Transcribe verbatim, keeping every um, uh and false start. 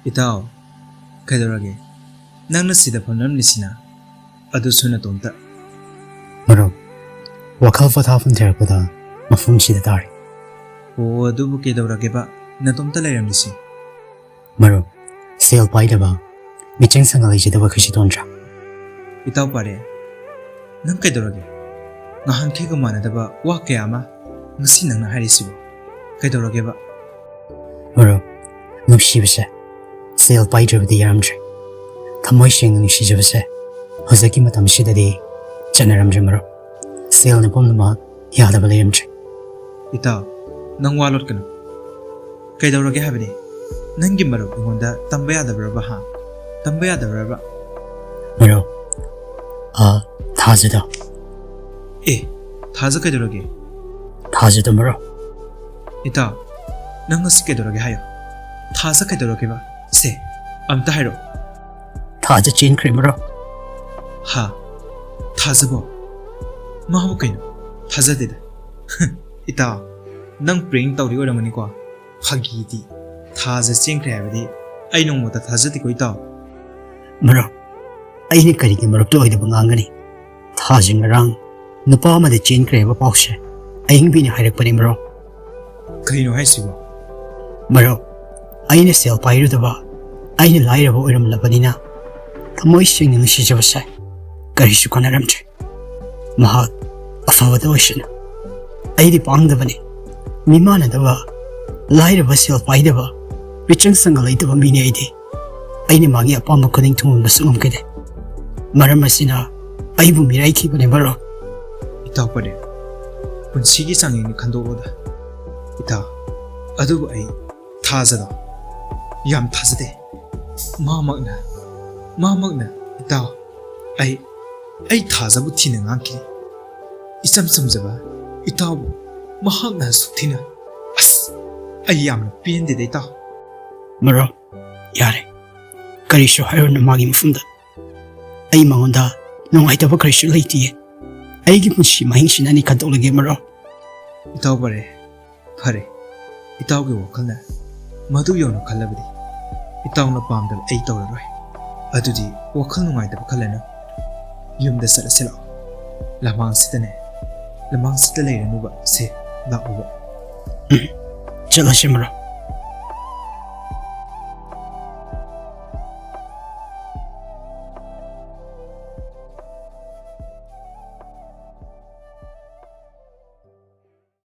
ꯏꯇꯥꯎ, ꯀꯩꯗꯧꯔꯒꯦ? ꯅꯪꯅ ꯁꯤꯗ ꯐꯝꯂꯝꯂꯤꯁꯤꯅ? ꯑꯗꯨꯁꯨ ꯅꯇꯣꯝꯇ꯫ ꯃꯔꯨꯞ, ꯋꯥꯈꯜ ꯄꯣꯊꯥꯐꯝ ꯊꯤꯔꯛꯄꯗ ꯃꯐꯝꯁꯤꯗ ꯇꯥꯔꯦ꯫ ꯑꯣ, ꯑꯗꯨꯕꯨ ꯀꯩꯗꯧꯔꯒꯦꯕ ꯅꯇꯣꯝꯇ ꯂꯩꯔꯝꯂꯤꯁꯤ? ꯃꯔꯨꯞ, ꯁꯦꯜ ꯄꯥꯏꯗꯕ, ꯃꯤꯆꯪ ꯁꯪꯒ ꯂꯩꯖꯗꯕ ꯈꯩꯁꯤ ꯇꯣꯟꯗ꯭ꯔꯥ? ꯏꯇꯥꯎ ꯄꯥꯔꯦ, ꯅꯪ ꯀꯩꯗꯧꯔꯒꯦ? ꯉꯍꯥꯟꯈꯩꯒ ꯃꯥꯟꯅꯗꯕ ꯋꯥ ꯀꯌꯥ ꯑꯃ ꯉꯁꯤ ꯅꯪꯅ ꯍꯥꯏꯔꯤꯁꯤꯕꯨ ꯀꯩꯗꯧꯔꯒꯦꯕ? ꯃꯔꯨꯞ, ꯅꯨꯡꯁꯤꯕꯁꯦ ꯁꯦꯜ ꯄꯥꯏꯗ꯭ꯔꯕꯗꯤ ꯌꯥꯔꯝꯗ꯭ꯔꯦ꯫ ꯊꯃꯣꯏ ꯁꯦꯡꯅ ꯅꯨꯡꯁꯤꯖꯕꯁꯦ ꯍꯧꯖꯤꯛꯀꯤ ꯃꯇꯝꯁꯤꯗꯗꯤ ꯆꯠꯅꯔꯝꯗ꯭ꯔꯦ ꯃꯔꯨꯞ꯫ ꯁꯦꯜꯅ ꯄꯨꯝꯅꯃꯛ ꯌꯥꯗꯕ ꯂꯩꯔꯝꯗ꯭ꯔꯦ꯫ ꯏꯇꯥꯎ, ꯅꯪ ꯋꯥ ꯂꯣꯠꯀꯅꯨ꯫ ꯀꯩꯗꯧꯔꯒꯦ ꯍꯥꯏꯕꯅꯤ? ꯅꯪꯒꯤ ꯃꯔꯨꯞ ꯑꯩꯉꯣꯟꯗ ꯇꯝꯕ ꯌꯥꯗꯕ꯭ꯔꯕ, ꯍꯥ? ꯇꯝꯕ ꯌꯥꯗꯕ꯭ꯔꯕ? ꯃꯔꯨꯞ, ꯑ, ꯊꯥꯖꯗꯣ꯫ ꯑꯦ, ꯊꯥꯖ ꯀꯩꯗꯧꯔꯒꯦ? ꯊꯥꯖꯗꯣ ꯃꯔꯨꯞ꯫ ꯏꯇꯥꯎ, ꯅꯪ ꯉꯁꯤ ꯀꯩꯗꯧꯔꯒꯦ ꯍꯥꯏꯌꯣ? ꯊꯥꯖ ꯀꯩꯗꯧꯔꯒꯦꯕ? ꯁꯦ, ꯑꯝꯇ ꯍꯥꯏꯔꯛꯑꯣ꯫ ꯊꯥꯖ ꯆꯦꯟꯈ꯭ꯔꯦ ꯃꯔꯨꯞ꯫ ꯍꯥ? ꯊꯥꯖꯕꯣ? ꯃꯥꯕꯨ ꯀꯩꯅꯣ? ꯊꯥꯖꯗꯦꯗ꯫ ꯏꯇꯥꯎ, ꯅꯪ prank ꯇꯧꯔꯤ ꯑꯣꯏꯔꯝꯒꯅꯤꯀꯣ? ꯐꯥꯒꯤꯗꯤ꯫ ꯊꯥꯖ ꯆꯦꯟꯈ꯭ꯔꯦ ꯍꯥꯏꯕꯗꯤ ꯑꯩ ꯅꯣꯡꯃꯇ ꯊꯥꯖꯗꯦꯀꯣ ꯏꯇꯥꯎ꯫ ꯃꯔꯨꯞ, ꯑꯩꯅ ꯀꯔꯤꯒꯤ ꯃꯔꯨꯞꯇ ꯑꯣꯏꯗꯕ ꯉꯥꯡꯒꯅꯤ? ꯊꯥꯖ ꯉꯔꯥꯡ ꯅꯨꯄꯥ ꯑꯃꯗ ꯆꯦꯟꯈ꯭ꯔꯦ ꯍꯥꯏꯕ ꯄꯥꯎꯁꯦ ꯑꯌꯤꯡꯕꯤꯅ ꯍꯥꯏꯔꯛꯄꯅꯤ ꯃꯔꯨꯞ꯫ ꯀꯩꯅꯣ ꯍꯥꯏꯁꯤꯕꯣ? ꯃꯔꯨꯞ, ꯑꯩꯅ ꯁꯦꯜ ꯄꯥꯏꯔꯨꯗꯕ, ꯑꯩꯅ ꯂꯥꯏꯔꯕ ꯑꯣꯏꯔꯝꯂꯕꯅꯤꯅ ꯊꯃꯣꯏ ꯁꯦꯡꯅ ꯅꯨꯡꯁꯤꯖꯕꯁꯦ ꯀꯔꯤꯁꯨ ꯀꯥꯟꯅꯔꯝꯗ꯭ꯔꯦ꯫ ꯃꯍꯥꯛ ꯑꯐꯕꯗ ꯑꯣꯏꯁꯅꯨ꯫ ꯑꯩꯗꯤ ꯄꯥꯡꯗꯕꯅꯤ꯫ ꯃꯤꯃꯥꯟꯅꯗꯕ, ꯂꯥꯏꯔꯕ, ꯁꯦꯜ ꯄꯥꯏꯗꯕ, ꯃꯤꯆꯪ ꯁꯪꯒ ꯂꯩꯇꯕ ꯃꯤꯅꯤ ꯑꯩꯗꯤ꯫ ꯑꯩꯅ ꯃꯥꯒꯤ ꯑꯄꯥꯝꯕ ꯈꯨꯗꯤꯡ ꯊꯨꯡꯍꯟꯕꯁꯨ ꯉꯝꯈꯤꯗꯦ꯫ ꯃꯔꯝ ꯑꯁꯤꯅ ꯑꯩꯕꯨ ꯃꯤꯔꯥꯏꯈꯤꯕꯅꯦ ꯃꯔꯨꯞ꯫ ꯏꯇꯥꯎ ꯄꯔꯦ, ꯄꯨꯟꯁꯤꯒꯤ ꯆꯥꯡꯌꯦꯡꯅꯤ ꯈꯟꯗꯣꯛꯂꯣꯗ꯫ ꯏꯇꯥꯎ, ꯑꯗꯨꯕꯨ ꯑꯩ ꯊꯥꯖꯗꯣ ꯌꯥꯝ ꯊꯥꯖꯗꯦ꯫ ꯃꯥꯃꯛꯅ, ꯃꯥꯃꯛꯅ ꯏꯇꯥꯎ, ꯑꯩ, ꯑꯩ ꯊꯥꯖꯕꯨ ꯊꯤꯅ ꯉꯥꯡꯈꯤ꯫ ꯏꯆꯝ ꯆꯝꯖꯕ ꯏꯇꯥꯎꯕꯨ ꯃꯍꯥꯛꯅ ꯑꯁꯨꯛ ꯊꯤꯅ, ꯑꯁ, ꯑꯩ ꯌꯥꯝꯅ ꯄꯦꯟꯗꯦꯗ ꯏꯇꯥꯎ꯫ ꯃꯔꯨꯞ, ꯌꯥꯔꯦ, ꯀꯔꯤꯁꯨ ꯍꯥꯏꯔꯨꯅꯨ ꯃꯥꯒꯤ ꯃꯐꯝꯗ꯫ ꯑꯩ ꯃꯉꯣꯟꯗ ꯅꯨꯡꯉꯥꯏꯇꯕ ꯀꯔꯤꯁꯨ ꯂꯩꯇꯤꯌꯦ꯫ ꯑꯩꯒꯤ ꯄꯨꯟꯁꯤ ꯃꯍꯤꯡꯁꯤꯅꯅꯤ ꯈꯟꯗꯣꯛꯂꯒꯦ ꯃꯔꯨꯞ꯫ ꯏꯇꯥꯎ ꯄꯔꯦ, ꯐꯔꯦ, ꯏꯇꯥꯎꯒꯤ ꯋꯥꯈꯜꯅ ꯃꯗꯨ ꯌꯧꯅ ꯈꯜꯂꯕꯗꯤ꯫ ꯏꯇꯥꯎꯅ ꯄꯥꯝꯗꯕ ꯑꯩ ꯇꯧꯔꯔꯣꯏ꯫ ꯑꯗꯨꯗꯤ ꯋꯥꯈꯜ ꯅꯨꯡꯉꯥꯏꯇꯕ ꯈꯜꯂꯅꯨ꯫ ꯌꯨꯝꯗ ꯆꯠꯂꯁꯤ ꯂꯥꯛꯑꯣ꯫ ꯂꯃꯥꯡꯁꯤꯗꯅꯦ, ꯂꯃꯥꯡꯁꯤꯗ ꯂꯩꯔꯅꯨꯕ꯫ ꯁꯦ, ꯂꯥꯛꯑꯣꯕ꯫ ꯆꯠꯂꯁꯤ ꯃꯔꯨꯞ꯫